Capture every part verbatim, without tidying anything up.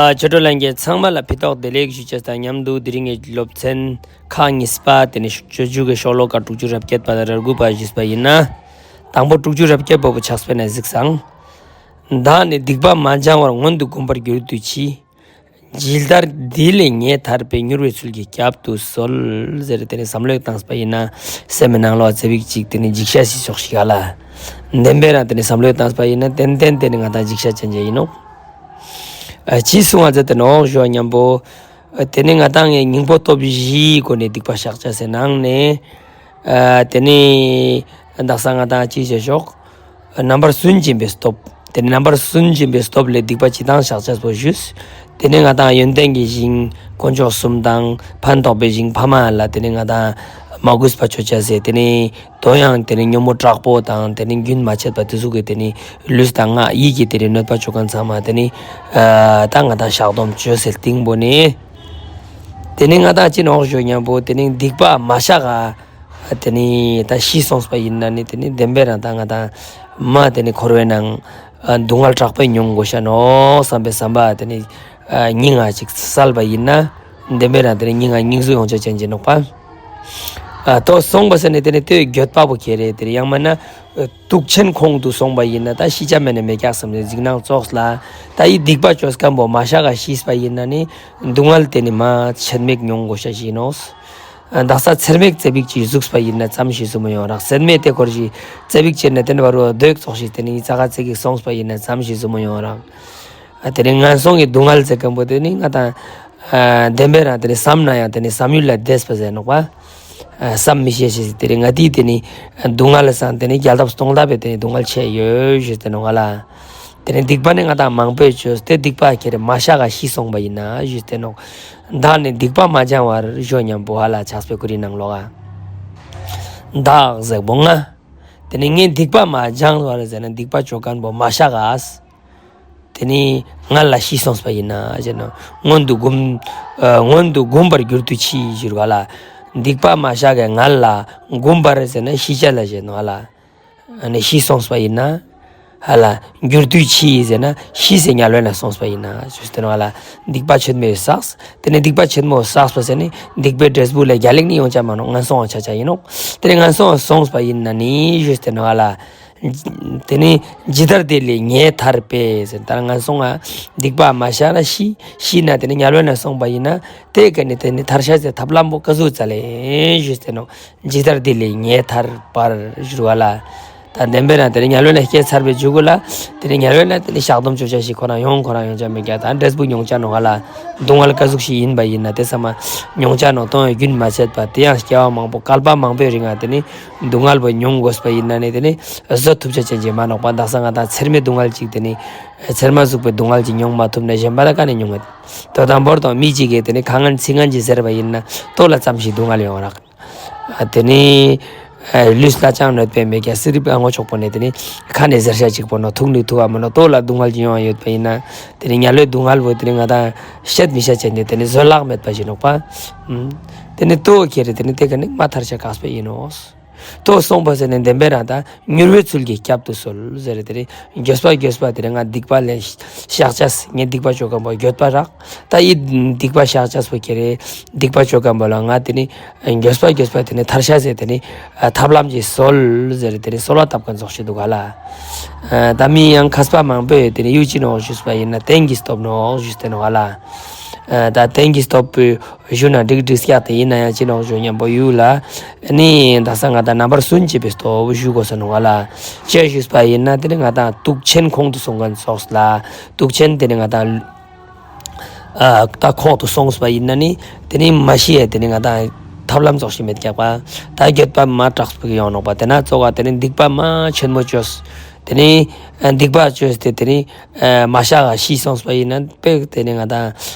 ཨ་ཆོས་གྲོགས་ལྷན་རྒྱས་ཚང་མ་ལ་ཕི་ཏོག་བདེ་ལེགས་ཞུ་ཅེས་དང་མཉམ་དུ་དེ་རིང་གི་སློབ་ཚན་ཁག་གཉིས་པ་དེ་ནི་སྤྱོད་འཇུག་གི་ཤོ་ལོ་ཀ་དྲུག་ཅུ་རེ་བརྒྱད་པ་དང་རེ་དགུ་པ་ཞུས་པ་ཡིན་ན། དང་པོ་དྲུག་ཅུ་རེ་བརྒྱད་པ་བོ་ཕྱག་དཔེ་ནས་གཟིགས་སང་། བདག་ནི་སྡིག་པ་མ་བྱང་བར། མངོན་དུ་འགུམ་པར་གྱུར་དུས་ཕྱིས། ཇི་ལྟར་འདི་ལས་ངེས་ཐར་པའི། མྱུར་བའི་ཚུལ་གྱིས་བསྐྱབ་ཏུ་གསོལ། ཟེར་དེ་ནི་བསམ་བློ་བཏངས་པ་ཡིན་ན་སེམས་མི་ནང་ལོགས་ཙ་པིག་ཅིག་དེ་ནི་འཇིགས་ཤེས་ཤིག་ཤོག་ཤིག་ཨ་ལ། བདེན་པའི་རང་དེ་ནི་བསམ་བློ་བཏངས་པ་ཡིན་ན་ཏན་ཏན་དེ་ནི་ང་དང་འཇིགས་ཤེས་ཅན་ཅིག་ཡིན་ནོག། ཨ་ཅི་གསུང་བ་མཛད་དེ་ནོག་ཞུ་བ་མཉམ་པོ། ཨ་དེ་ནི་ང་དང་ངི་སྙིང་པོ་སྟོབས་བཞིའི་སྒོ་ནས་སྡིག་པ་བཤགས་བྱ་ཟེར་ནང་ནས། ཨ་དེ་ནི་དག་ས་ང་དང་ཅི་བྱེད་ཤོག། ཨ་རྣམ་པར་སུན་འབྱིན་པའི་སྟོབས། དེ་ནི་རྣམ་པར་སུན་འབྱིན་པའི་སྟོབས་ལས་སྡིག་པ་ཅི་དང་བཤགས་བྱ་བོ་ཞུས། དེ་ནི་ང་དང་ཡོན་ཏན་གྱི་ཞིང་དཀོན་མཆོག་གསུམ་དང་ཕན་འདོགས་པའི་ཞིང་ཕ་མ་ལ་དེ་ནི་ང་དང་མ་གུས་པ་ཅོ་བྱ་ཟེར་དེ་ནི། དོ་ཡང་དེ་ནི་ཉོན་མོངས་དྲག་པོ་དང་དེ་ནི་རྒྱུན་མ་ཆད་པ་དེ་ཟུག་གི་དེ་ནི་ལུས་དང་ངག་ཡིད་ཀྱི་དེ་ནི་གནོད་པ་ཅོ་མཁན་ཚང་མ་དེ་ནི་ཨ་ད་ང་དང་བཤགས་སྡོམ་ཅོས་ཟེར་སྟིང་པོ་ནི། དེ་ནི་ང་དང་ཅི་ནོག་ཞུ་མཉམ་པོ་དེ་ནི་སྡིག་པ་མ་བཤགས་ག་དེ་ནི་ད་ཤི་སོང་པ་ཡིན་ན་ནི་དེ་ནི་བདེན་པའི་རང་ད་ང་དང་མ་དེ་ནི་འཁོར་བའི་ནང་ཨ་སྡུག་བསྔལ་དྲག་པོ་མྱོང་དགོས་ཤ་ནོག་བསམ་པའི་བསམ་པ་དེ་ནི་ཨ་སྙིང་ང་ཅིག་བསལ་པ་ཡིན་ན་བདེན་པའི་རང་དེ་ནི་སྙིང་ང་སྙིང་ཟུག་ཡོང་ཆ་ཅན་ཅིག་ནོག་པ། ཨ་དོ་སོང་པ་ཟེར་ནས་དེ་ནི་དེ་འགྱོད་པ་པོ་ཁྱེར་རེ་དེ་ཡང་མིན་ན་ཨ་དུག་ཆེན་ཁོང་དུ་སོང་པ་ཡིན་ན་ད་ཤི་ཆ་མེད་ན་མེད་ཀྱག་བསམ་ནས་འཇིགས་སྣང་ཙོགས་ལ་ད་ཡི་སྡིག་པ་ཅོས་མཁན་པོ་མ་བཤགས་ག་ཤིས་པ་ཡིན་ན་ནི་སྡུག་བསྔལ་དེ་ནི་མ་ཆད་མེད་མྱོང་དགོས་ཤ་ཞིག་ནོག། ཨ་དག་ས་ཚེར་མའི་ཙ་པིག་ཅིག་ཟུགས་པ་ཡིན་ན་ཙམ་ཞིག་ཟུག་མི་ཡོང་རག། ཟེར་མེད་དེ་འཁོར་ཞིག་ཙ་པིག་ཅིག་ནས་དེ་ནི་བར་བ་རྡོ་ཙོགས་ཤིག་དེ་ནི་ཙ་ག་ཙིག་གི་སོང་པ་ཡིན་ན་ཙམ་ཞིག་ཟུག་མི་ཡོང་རག། ཨ་དེ་ནི་ངན་སོང་གི་སྡུག་བསྔལ་ཟེར་མཁན་པོ་དེ་ནི་ང་དང་ཨ་བདེན་པའི་རང་དེ་ནི་བསམ་ན་ཡང་དེ་ནི་བསམ་ཡུལ་ལས་འདས་པ་ཟེར་ནོག་པ། ཨ་བསམ་མི་ཤེས་ཤེས་དེ་ནི་ང་དེ་དེ་ནི་སྡུག་བསྔལ་སང་དེ་ནི་བརྒྱ་ལྡབ་སྟོང་ལྡབ་པའི་དེ་ནི་སྡུག་བསྔལ་ཆེ་ཡོད་ཞུས་ཏེ་ནོག་ང་ལ། དེ་ནི་སྡིག་པ་ནི་ང་དང་མང་པོས་ཅོས་ཏེ་སྡིག་པ་ཁྱེར་རེ་མ་བཤགས་ག་ཤི་སོང་པ་ཡིན་ན་ཞུས་ཏེ་ནོག། བདག་ནི་སྡིག་པ་མ་བྱང་བར་ཞུ་མཉམ་པོ་ཧ་ལ་ཕྱག་དཔེ་ཁོ་རའི་ནང་ལོགས་ཨ། བདག་ཟེར་བོ་ང་། དེ་ནི་ངས་སྡིག་པ་མ་བྱང་བར་ཟེར་ན་སྡིག་པ་ཅོ་མཁན་པོ་མ་བཤགས་ག། དེ་ནི་ང་ལ་ཤི་སོང་པ་ཡིན་ན་ཟེར་ན་མངོན་དུ་འགུམ། ཨ་མངོན་དུ་འགུམ་པར་གྱུར་དུས་ཕྱིས་ཞུ་བ་ལ། སྡིག་པ་མ་བཤགས་ག་ང་ལ་འགུམ་པར་ཟེར་ན་ཤི་ཆ་ལ་ཟེར་ནོག་ཧ་ལ། ཨ་ནི་ཤི་སོང་པ་ཡིན་ན། ཧ་ལ། གྱུར་དུས་ཕྱིས་ཟེར་ན་ཤི་སའི་དམྱལ་བའི་ནང་སོང་པ་ཡིན་ན་ཞུས་ཏེ་ནོག་ཧ་ལ། སྡིག་པ་ཆེན་མོ་བསགས། དེ་ནི་སྡིག་པ་ཆེན་མོ་བསགས་པ་ཟེར་ནི་སྡིག་པའི་འབྲས་བུ་ལས་རྒྱལ་ལེགས་ནི་ཡོང་ཆ་མ་ནོག། ངན་སོང་ང་ཆ་ཆ་ཡིན་ནོག། དེ་ནི་ངན་སོང་ང་སོང་པ་ཡིན་ན་ནི་ཞུས་ཏེ་ནོག་ཧ་ལ། དེ་ནི་ཇི་ལྟར་འདི་ལས་ངེས་ཐར་པའི་ཟེར་ད་ངན་སོང་ང་སྡིག་པ་མ་བཤགས་ན་ཤི། ཤི་ན་དེ་ནི་དམྱལ་བའི་ནང་སོང་པ་ཡིན་ན་དེ་ཀ་ནི་དེ་ནི་ཐར་ཤེས་སི་ཐབས་ལམ་པོ་ཀ་ཟུག་ཙ་ལེ་ཞུས་ཏེ་ནོག། ཇི་ལྟར་འདི་ལས་ངེས་ཐར་པར་ཞུ་བ་ལ། ད་བདེན་པའི་རང་དེ་ནི་དམྱལ་བའི་ནང་སྐྱེས་ཚར་བའི་མཇུག་གུ་ལ་དེ་ནི་དམྱལ་བའི་ནང་དེ་ནི་བཤགས་སྡོམ་ཅོ་ཆ་ཞིག་ཁོ་རང་ཡོང་ཁོ་རང་ཡོང་ཆ་མེད་ཀྱག། ད་འབྲས་བུ་མྱོང་ཆ་ནོག་ཧ་ལ། སྡུག་བསྔལ་ཀ་ཟུག་ཞིག་ཡིན་པ་ཡིན་ན་དེ་ཚང་མ་མྱོང་ཆ་ནོག། དོན་ཡང་རྒྱུན་མ་ཆད་པ་དེ་ཡང་སྐྱེ་བ་མང་པོ་བསྐལ་པ་མང་པོའི་རིང་ང་དེ་ནི་སྡུག་བསྔལ་པོ་མྱོང་དགོས་པ་ཡིན་ན་ནི་དེ་ནི་བཟོད་ཐུབ་ཆ་ཅན་ཅིག་མ་ནོག་པ། དག་ས་ང་དང་ཚེར་མའི་སྡུག་བསྔལ་ཅིག་དེ་ནི་ཚེར་མ་ཟུག་པའི་སྡུག་བསྔལ་ཅིག་མྱོང་མ་ཐུབ་ན་གཞན་པ་ལ་ཀ་ནས་མྱོང་ངེད། དོ་དང་པོར་དང་མི་གཅིག་གིས་དེ་ནི་ཁ་ངན་ཚིག་ངན་ཅིག་ཟེར་བ་ཡིན་ན་དོ་ལ་ཙམ་ཞིག་སྡུག་བསྔལ་ཡོང་རག། ཨ་དེ་ནི་ཨ་ལུས་ལ་ཅང་གནོད་པ་མེད་ཀྱང་སི་རིབ་ཨ་ངོ་ཆོག་པོ་ནས་དེ་ནི་ཁ་ནས་ཟེར་ཤ་ཅིག་པོ་ནོག། ཐུག་ནི་ཐུག་བ་མ་ནོག། དོ་ལ་སྡུག་བསྔལ་ཅིག་ཡོང་བ་ཡོད་པ་ཡིན་ན་དེ་ནི་དམྱལ་བའི་སྡུག་བསྔལ་པོ་དེ་ནི་ང་དང་བཤད་མི་ཤེས་ཅན་ནི་དེ་ནི་བཟོད་གླགས་མེད་པ་ཞིག་ནོག་པ། ཨུམ། དེ་ནི་དོ་ཁྱེར་རེ་དེ་ནི་དེ་ཀ་ནི་མ་ཐར་ཤ་དཀགས་པོ་ཡིན་ནོག། དོ་སོང་པ་ཟེར་ནས་བདེན་པའི་རང་ད་མྱུར་བའི་ཚུལ་གྱིས་བསྐྱབ་ཏུ་གསོལ་ཟེར་རེ་དེ་རེ་འགྱོད་པ་འགྱོད་པ་དེ་རེ་ང་སྡིག་པ་ལས་བཤགས་ཅེས་ངས་སྡིག་པ་ཅོ་མཁན་པོ་འགྱོད་པ་རག། ད་ཡི་སྡིག་པ་བཤགས་ཅེས་པོ་ཁྱེར་རེ་སྡིག་པ་ཅོ་མཁན་པོ་ལ་ང་དེ་ནི་འགྱོད་པ་འགྱོད་པ་དེ་ནི་ཐར་ཤེས་ཟེར་དེ་ནི་ཐབས་ལམ་གྱི་སྲོལ་ཟེར་རེ་དེ་རེ་གསོལ་བ་བཏབ་མཁན་ཙོགས་ཤིག་འདུག་ག་ལ། ད་མི་ཡང་མཁས་པ་མང་པོས་དེ་ནི་ཡུལ་ཅི་ནོག་ཞུས་པ་ཡིན་ན་རྟེན་གྱི་སྟོབས་ནོག་ཞུས་ཏེ་ནོག་ག་ལ། ད་རྟེན་གྱི་སྟོབས་པོ་ཞུ་ན་འགྲིག་འགྲིག་སྐྱག་དེ་ཡིན་ན་ཡང་ཅི་ནོག་ཞུ་མཉམ་པོ་ཡུལ་ལ། ནི་དག་ས་ང་དང་རྣམ་པར་སུན་འབྱིན་པའི་སྟོབས་ཞུ་དགོས་ས་ནོག་ག་ལ། ཅི་ཞུས་པ་ཡིན་ན་དེ་ནི་ང་དང་དུག་ཆེན་ཁོང་དུ་སོང་མཁན་ཙོགས་ལ། དུག་ཆེན་དེ་ནི་ང་དང་ཨ་ད་ཁོང་དུ་སོང་པ་ཡིན་ན་ནི་དེ་ནི་མ་ཤི་ཡ་དེ་ནི་ང་དང་ཐབས་ལམ་ཙོགས་ཤིག་མེད་ཀྱག་པ། ད་འགྱོད་པ་མ་དྲག་པོ་ཡོང་ནོག་པ། དེ་ན་ཙོགས་དེ་ནི་སྡིག་པ་མ་ཆེན་མོ་ཅོས། དེ་ནི་སྡིག་པ་ཅོས་ཏེ་དེ་ནི་མ་བཤགས་ག་ཤི་སོང་པ་ཡིན་ན་དཔེ་དེ་ནི་ང་དང་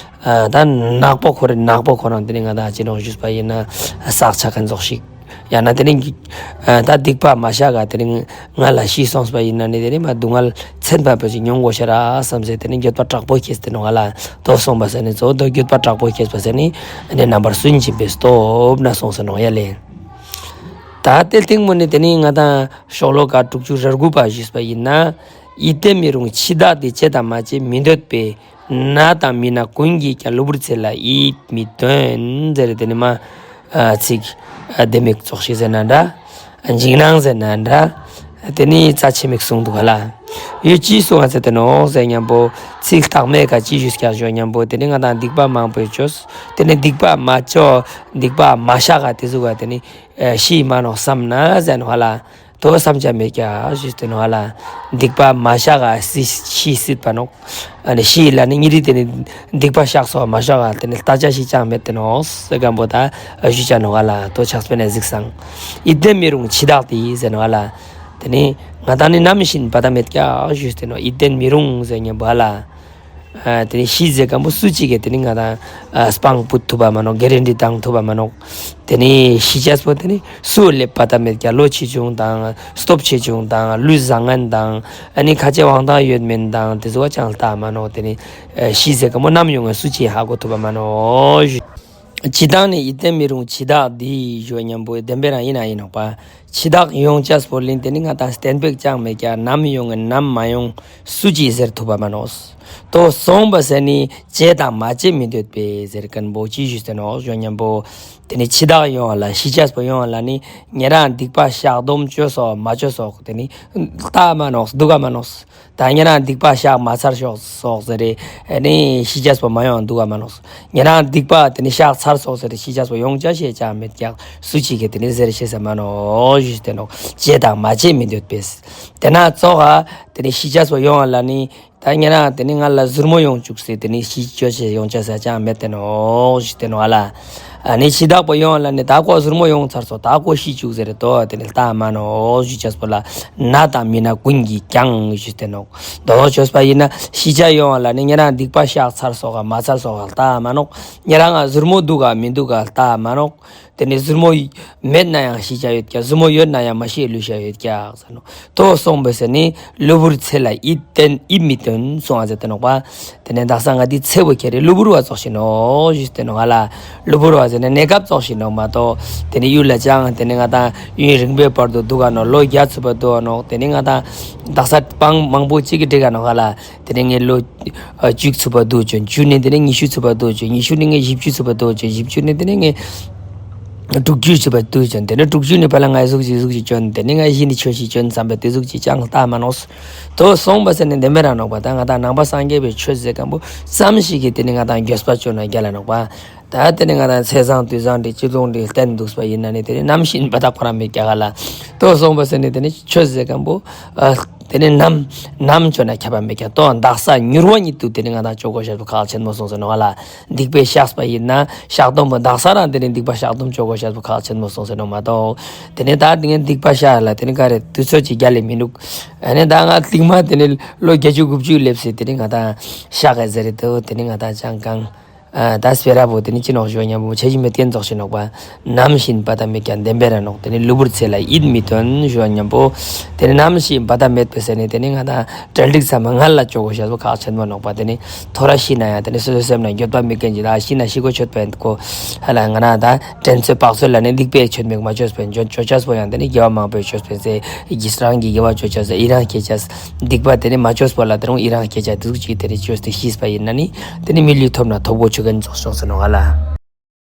ད་ནག་པོ་ཁོ་རེ་ནག་པོ་ཁོ་རང་དེ་ནི་ང་དང་ཅི་ནོག་ཞུས་པ་ཡིན་ན་བསགས་ཆ་མཁན་ཙོགས་ཤིག། ཡང་ན་དེ་ནི་ད་སྡིག་པ་མ་བཤགས་ག་དེ་ནི་ང་ལ་ཤི་སོང་པ་ཡིན་ན་ནི་དེ་ནི་མ་སྡུག་བསྔལ་ཚན་པ་པོ་ཞིག་མྱོང་དགོས་ཤ་རག་བསམ་ཟེར་དེ་ནི་འགྱོད་པ་དྲག་པོ་སྐྱེས་ཏེ་ནོག་ག་ལ། དོ་སོང་པ་ཟེར་ནི་གཙོ་བོ་དོ་འགྱོད་པ་དྲག་པོ་སྐྱེས་པ་ཟེར་ནི་ནི་རྣམ་པར་སུན་འབྱིན་པའི་སྟོབས་ན་སོང་ས་ནོག་ཡ་ལེ། ད་དེ་སྟིང་མོ་ནི་དེ་ནི་ང་དང་ཤོ་ལོ་ཀ་དྲུག་ཅུ་རེ་དགུ་པ་ཞུས་པ་ཡིན་ན། ཡིད་བརྟན་མི་རུང་འཆི་བདག་འདི། བྱེད་དང་མ་བྱེད་མི་འདོད་པས། ན་དང་མི་ན་ཀུན་གྱིས་ཀྱང་། གློ་བུར་ཚེ་ལ་ཡིད་མི་རྟོན་ཟེར་ཏེ་ནི་མ་ཨ་ཚིག་ཨ་ལྡེ་མིག་ཙོགས་ཤིག་ཟེར་ན་འདྲ། འཇིགས་སྣང་ཟེར་ན་འདྲ། ཏེ་ནི་རྩ་ཆེ་མིག་གསུངས་འདུག་ག་ལེ། ཡོད་ཅི་གསུངས་ཟེར་ཏེ་ནོག་ཟེར་ཉམ་པོ་ཚིག་ལྷག་མེད་ཀ་ཅི་ཞུས་ཀྱག་ཞུ་ཉམ་པོ་ཏེ་ནི་ང་དང་སྡིག་པ་མང་པོ་ཅོས། ཏེ་ནི་སྡིག་པ་མ་ཅོ་སྡིག་པ་མ་བཤགས་ག་ཏེ་ཟུག་ག་ཏེ་ནི་ཤི་མ་ནོག་བསམ་ན་ཟེར་ནོག་ག་ལེ། དོ་བསམ་ཆ་མེད་ཀྱག་ཞུས་ཏེ་ནོག་ག་ལེ། སྡིག་པ་མ་བཤགས་ག་ཤི་སྲིད་པ་ནོག། ཨ་ནི་ཤི་ལ་ནི་ཉེ་རི་ཏེ་ནི་སྡིག་པ་བཤགས་སོག་མ་བཤགས་ག་ཏེ་ནི་ལྟ་ཆ་ཞིག་ཅང་མེད་ཏེ་ནོག་ཟེར་ཁན་པོ་ད་ཞུ་ཆ་ནོག་ག་ལེ། དོ་ཕྱག་དཔེ་ནེ་གཟིགས་སང་། ཡིད་བརྟན་མི་རུང་འཆི་བདག་འདི་ཟེར་ནོག་ག་ལེ། ཏེ་ནི་ང་དང་ནི་ནམ་ཤི་ན་པ་ཏ་མེད་ཀྱག་ཞུས་ཏེ་ནོག། ཡིད་བརྟན་མི་རུང་ཟེར་ཉམ་པོ་ག་ལེ། ཨ་ཏེ་ནི་ཤི་ཟེར་ཁན་པོ་སུ་ཅིག་གི་ཏེ་ནི་ང་དང་ཨ་སྤང་པུད་ཐུབ་པ་མ་ནོག། གེ་རན་ཊི་ཏང་ཐུབ་པ་མ་ནོག། ཏེ་ནི་ཤི་ཅེས་པོ་ཏེ་ནི་སུ་ལེབ་པ་ཏ་མེད་ཀྱག། ལོ་ཆེ་ཆུང་དང་སྟོབས་ཆེ་ཆུང་དང་ལུས་བཟང་ངན་དང་ཨ་ནི་ཁ་ཆེ་དབང་ཐང་ཡོད་མེད་དང་ཏེ་ཟུག་ཅང་ལྟ་མ་ནོག། ཏེ་ནི་ཤི་ཟེར་ཁན་པོ་ནམ་ཡོང་ངེ་སུ་ཅིག་ཧ་གོ་ཐུབ་པ་མ་ནོག། འཆི་བདག་ནི་ཡིད་བརྟན་མི་རུང་འཆི་བདག་འདི་ཞུ་ཉམ་པོ་བདེན་པའི་རང་ཡིན་ན་ཡིན་ནོག་པ། འཆི་བདག་ཡོང་ཅེས་པོ་ལིན་ཏེ་ནི་ང་དང་གཏན་འབེབས་ཅང་མེད་ཀྱག། ནམ་ཡོང་ངེ་ནམ་མ་ཡོང་སུ་ཅིག་ཟེར་ཐུབ་པ་མ་ནོག། དོ་སོང་བ་ཟེར་ནི་བྱས་དང་མ་བྱས་མི་འདོད་པས་ཟེར་ཁན་པོ་ཅི་ཞུས་ཏེ་ནོག་ཞུ་ཉམ་པོ། ཏེ་ནི་འཆི་བདག་ཡོང་བ་ལ་ཤི་ཅེས་པོ་ཡོང་བ་ལ་ནི་ཉེ་རང་སྡིག་པ་བཤགས་སྡོམ་ཅོས་སོག་མ་ཅོས་སོག་ཏེ་ནི་ལྟ་མ་ནོག་སྡུག་ག་མ་ནོག། ད་ཉེ་རང་སྡིག་པ་བཤགས་མ་ཚར་ཤོག་སོག་ཟེར་རེ་ནི་ཤི་ཅེས་པོ་མ་ཡོང་སྡུག་ག་མ་ནོག། ཉེ་རང་སྡིག་པ་ཏེ་ནི་བཤགས་ཚར་སོག་ཟེར་རེ་ཤི་ཅེས་པོ་ཡོང་ཅེས་ཤེས་ཅང་མེད་ཀྱག། སུ་ཅིག་གི་ཏེ་ནི་ཟེར་ཤེས་ས་མ་ནོག་ཞུས་ཏེ་ནོག། བྱས་དང་མ་བྱས་མི་འདོད་པས། ཏེ་ན་ཙོགས་ག་ཏེ་ནི་ཤི་ཅེས་པོ་ཡོང་བ་ལ་ནི་ད་ཉེ་རང་ཏེ་ནི་ང་ལ་ཟུར་མོ་ཡོང་ཅུག་སེ་ཏེ་ནི་ཤི་ཅེས་ཤེས་ཡོང་ཅེས་ས་ཅང་མེད་ཏེ་ནོག་ཞུས་ཏེ་ནོག་ག་ལེ། ཨ་ནི་འཆི་བདག་པོ་ཡོང་བ་ལ་ནི་ད་ཁོ་ཟུར་མོ་ཡོང་ཚར་སོག། ད་ཁོ་ཤི་ཅུག་ཟེར་རེ་དོ་ཏེ་ནི་ལྟ་མ་ནོག་ཞུ་ཅེས་པོ་ལ་ན་དང་མི་ན་ཀུན་གྱིས་ཀྱང་ཞུས་ཏེ་ནོག། དོ་ཅོས་པ་ཡིན་ན་ཤི་ཅེས་ཡོང་བ་ལ་ནི་ཉེ་རང་སྡིག་པ་བཤགས་ཚར་སོག་ག་མ་ཚར་སོག་ག་ལྟ་མ་ནོག། ཉེ་རང་ང་ཟུར་མོ་འདུག་ག་མི་འདུག་ག་ལྟ་མ་ནོག། ཏེ་ནི་ཟུར་མོ་མེད་ན་ཡང་ཤི་ཅེས་ཡོད་ཀྱག། ཟུར་མོ་ཡོད་ན་ཡང་མ་ཤི་ལུས་ཤེས་ཡོད་ཀྱག་ཟེར་ནོག། དོ་སོང་བ་ཟེར་ནི་གློ་བུར་ཚེ་ལ་ཡིད་བརྟན་ཡིད་མི་རྟོན་སོང་ང་ཟེར་ཏེ་ནོག་པ། ཏེ་ནི་དག་ས་ང་འདི་ཚེ་བོ་ཁྱེར་རེ་གློ་བུར་བ་ཙོགས་ཤིག་ནོག་ཞུས་ཏེ་ནོག་ག་ལེ། གློ་བུར་བ་ཟེར་ན་གནས་སྐབས་ཙོགས་ཤིག་ནོག་མ་གཏོགས་ཏེ་ནི་ཡུལ་ལ་ཅང་ཏེ་ནི་ང་དང་ཡུན་རིང་པོའི་བར་དུ་འདུག་ག་ནོག། ལོ་བརྒྱ་ཚུག་པ་འདུག་ག་ནོག། ཏེ་ནི་ང་དང་དག་ས་སྤང་མང་པོ་ཅིག་གི་འགྲིག་ག་ནོག་ག་ལེ། ཏེ་ནི་ངའི་ལོ་ཨ་བཅུ་ཚུག་པ་འདུག་ཅོན། བཅུ་ནི་ཏེ་ནི་ཉི་ཤུ་ཚུག་པ་འདུག་ཅོན། ཉི་ཤུ་ནི་ངའི་བཞི་བཅུ་ཚུག་པ་འདུག་ཅོན། བཞི་བཅུ་ནི་ཏེ་ནི་ངའི་དྲུག་ཅུ་ཚུག་པ་འདུག་ཅོན། ཏེ་ནི་དྲུག་ཅུ་ནི་ཕར་ལ་ང་ཟུག་ཅིག་ཟུག་ཅིག་ཅོན། ཏེ་ནི་ང་བཞི་ནི་ཆོས་ཤིག་ཅོན་བསམ་པའི་ཏེ་ཟུག་ཅིག་ཅང་ལྟ་མ་ནོག། དོ་སོང་བ་ཟེར་ནི་བདེན་པའི་རང་ནོག་པ། ད་ང་དང་ནང་པ་སངས་རྒྱས་པའི་ཆོས་ཟེར་ཁན་པོ་ཙམ་ཞིག་གི་ཏེ་ནི་ང་དང་འགྱོད་པ་ཅོ་ན་རྒྱལ་ལ་ནོག་པ། ད་ཏེ་ནི་ང་དང་ཚེས་བཟང་དུས་བཟང་འདི་སྤྱི་ཚོགས་འདི་བསྟན་འདུག་པ་ཡིན་ན་ནི་ཏེ་ནི་ནམ་ཤི་ན་པ་ཏ་ཁོ་རང་མེད་ཀྱག་ག་ལེ། དོ་སོང་བ་ཟེར་ནི་ཏེ་ནི་ཆོས་ཟེར་ཁན་པོ་ཨ་ཏེ་ནི་ནམ་ནམ་ཅོ་ན་ཁྱབ་པ་མེད་ཀྱག། དོ་དག་ས་མྱུར་བ་ཉིད་དུ་ཏེ་ནི་ང་དང་ཅོ་གོས་ཤེས་པོ་ཁག་ཆེན་མོ་སོང་ཟེར་ནོག་ག་ལེ། སྡིག་པའི་བཤགས་པ་ཡིན་ན་བཤགས་སྡོམ་པོ་དག་ས་རང་ཏེ་ནི་སྡིག་པ་བཤགས་སྡོམ་ཅོ་གོས་ཤེས་པོ་ཁག་ཆེན་མོ་སོང་ཟེར་ནོག་མ་གཏོགས། ཏེ་ནི་ད་ཏེ་ནི་སྡིག་པ་བཤགས་ལ་ཏེ་ནི་ག་རེ་དུས་ཚོད་ཅིག་རྒྱལ་ལ་མི་འདུག། ཨ་ནི་ད་ང་སྟིང་མ་ཏེ་ནི་ལོ་བརྒྱད་ཅུ་དགུ་བཅུ་ལེབས་སེ་ཏེ་ནི་ང་དང་བཤགས་ག་ཟེར་རེ་དོ་ཏེ་ནི་ང་དང་ཅང་གང་། ཨ་ད་སྤེ་ར་བོ་ཏེ་ནི་ཅི་ནོག་ཞུ་ཉམ་པོ་ཆེ་ཞིག་མེད་ཁན་ཙོགས་ཤིག་ནོག་པ། ནམ་ཤི་ན་པ་ཏ་མེད་ཀྱག་བདེན་པའི་རང་ནོག། ཏེ་ནི་གློ་བུར་ཚེ་ལ་ཡིད་མི་རྟོན་ཞུ་ཉམ་པོ། ཏེ་ནི་ནམ་ཤི་ན་པ་ཏ་མེད་པ་ཟེར་ནི་ཏེ་ནི་ང་དང་གྲ་སྒྲིག་ཚང་མ་སྔ་ལ་ཅོ་གོས་ཤེས་པོ་ཁག་ཆེན་མོ་ནོག་པ། ཏེ་ནི་ཐོ་རེ་ཤི་ན་ཡང་ཏེ་ནི་སོ་སོའི་སེམས་ན་འགྱོད་པ་མེད་ཁན་ཅིག་ད་ཤི་ན་ཤི་གོས་ཆོད་པ་ཡིན་ཁོ་ཧ་ལ་ང་ན་ད་དྲན་ཚོད་བག་ཚོད་ལ་ནི་སྡིག་པའི་ཆོད་མེད་མ་ཅོས་པ་ཡིན་ཅོ་ཅོ་ཅེས་པོ་ཡང་ཏེ་ནི་དགེ་བ་མང་པོ་ཅོས་པ་ཡིན་ཟེར་གྱི་རང་གི་དགེ་བ་ཅོ་ཅེས་ཟེར་ཡི་རང་སྐྱེ་ཅེས། སྡིག་པ་ཏེ་ནི་མ་ཅོས་པ་ལ་ཏེ་རུང་ཡི་རང་སྐྱེ་ཅེས་ཏེ་ཟུག་ཅིག་ཏེ་ནི་ཅོས་ཏེ་ཤི་པ་ཡིན་ན་ནི་ཏེ་ནི་མི་ལུས་ཐོབ་ན་ཐོབ་གོ་ཆོད་ཁན་ཙོགས་ཤིག་ནོག་ག་ལེ།